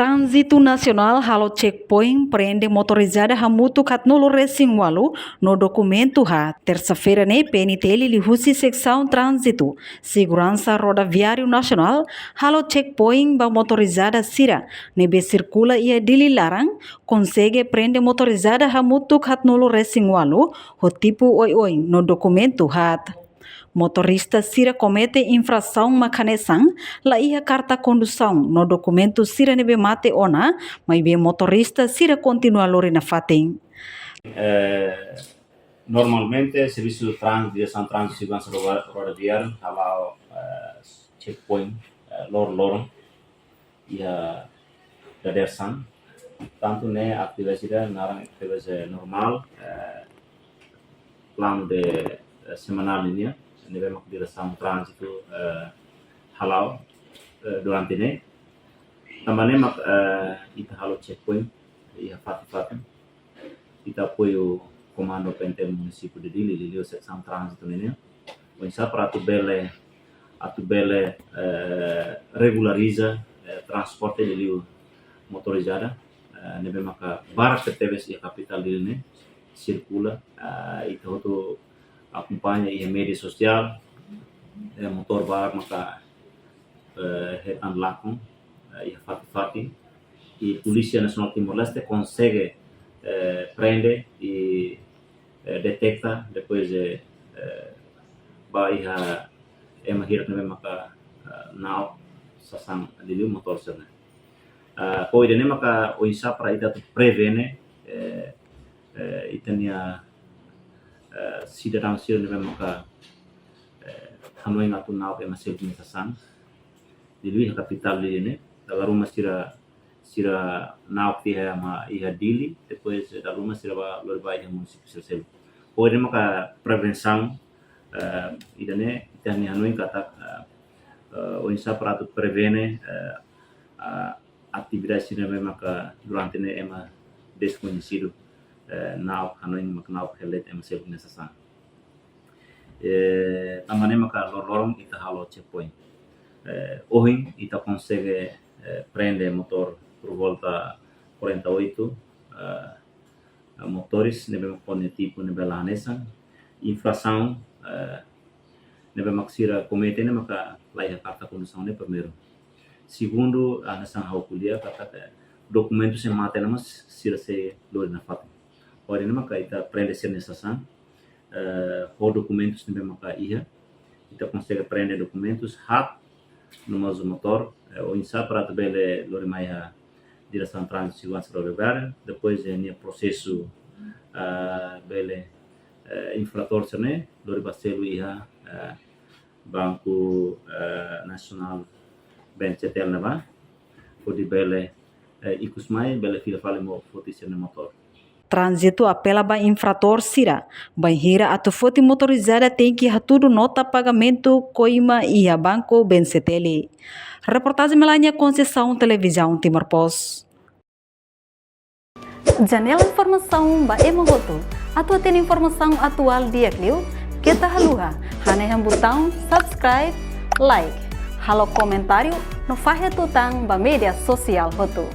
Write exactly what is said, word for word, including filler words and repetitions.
Tránzitu Nasionál halo checkpoint prende motorizada hamutuk haatnulu resin ualu no dokumentu haat. Tersa-feira ne'e, P N T L liuhusi Seksaun Tránzitu Seguransa Rodoviáriu Nasionál halo checkpoint ba motorizada sira ne'ebé sirkula iha Dili laran, konsege prende motorizada hamutuk haatnulu resin ualu ho tipu oioin no dokumentu haat. Motorista sira komete infrasaun mak hanesan la iha karta kondusaun no dokumentu sira ne'ebé mate ona, maibé motorista sira kontinua lori nafatin. Eh, normalmente, servisu trans, diresaun trans seguransa roda-, rodoviáriu hala'o, eh, checkpoint, eh, lor-loron iha dadeer-saan. Tantu ne'e atividade sira naran atividade normál, eh, planu de, eh, semanál nian, ne'ebé mak diresaun tránzitu, eh, hala'o, eh, durante ne'e. Tanba ne'e mak, eh, ita halo checkpoint iha fatin-fatin. Ita apoiu Komandu P N T L Munisípiu de Dili, liuliu Seksaun Tránzitu nian. Oinsá para atu bele, atu bele, eh, regulariza, eh, transporte liuliu motorizada, eh, ne'ebé maka barak tebes iha kapitál Dili ne'e sirkula, eh, ita hotu akompaña iha média sosiál, eh, motór barak maka, eh, hetan lakon, eh, iha fatin-fatin. I Polísia Nasionál Timor-Leste konsege, eh, prende i, eh, deteta, depois, eh, eh, ba iha ema hirak ne'ebé maka, eh, na'ok sasán liuliu motór sira-ne'e. Eh, ho ida-ne'e maka oinsá para ita atu prevene, eh, eh, ita-nia, eh, sidadaun sira ne'ebé maka, eh, hanoin atu na'ok ema seluk nia sasán. Liuliu iha kapitál Dili ne'e, dala ruma sira, sira na'ok tiha ema iha Dili, depois, eh, dala ruma sira bá, lori bá iha munisípiu sira seluk. Ho ida-ne'e maka prevensaun, eh, ida-ne'e ita-nia hanoin katak, eh, eh, oinsá para atu prevene, eh, eh, atividade sira ne'ebé maka durante ne'e ema deskoñesidu, eh, na'ok hanoin mak na'ok helet ema seluk nia sasán. Eh, tanba ne'e maka lor-loron ita halo checkpoint. Eh, ohin ita konsege, eh, prende motór por volta quarenta e oito, eh, motores ne'ebé mak ho nia tipu ne'ebé la hanesan. Infrasaun, eh, ne'ebé mak sira komete ne'e maka la iha karta kondusaun ne'e primeiru. Segundu, hanesan ha'u ko'alia katak, eh, dokumentu sei mate ona mós sira sei lori nafatin. Ho ida-ne'e maka ita prende sira-nia sasán, eh, ho dokumentus ne'ebé maka iha, ita konsege prende dokumentus haat, no mós motór, eh, oinsá para atu bele lori mai iha Diresaun Tránzitu Seguransa Rodoviária, depois, eh, nia prosesu, eh, bele, eh, infratór sira-ne'e lori bá selu iha, eh, Banku, eh, Nasionál B N C T L ne'ebá, hodi bele, eh, ikus mai bele fila fali no foti sira-nia motór. Tránzitu apela ba infratór sira, bainhira atu foti motorizada tenke hatudu nota pagamentu koima iha Banku B N C T L. Reportajen Melania Conceição, Televizaun Timor Post. Janela informasaun ba ema hotu. Atu hatene informasaun atuál di'ak liu, keta haluha hanehan butaun subscribe, like, halo komentáriu no fahe tutan ba média sosiál hotu.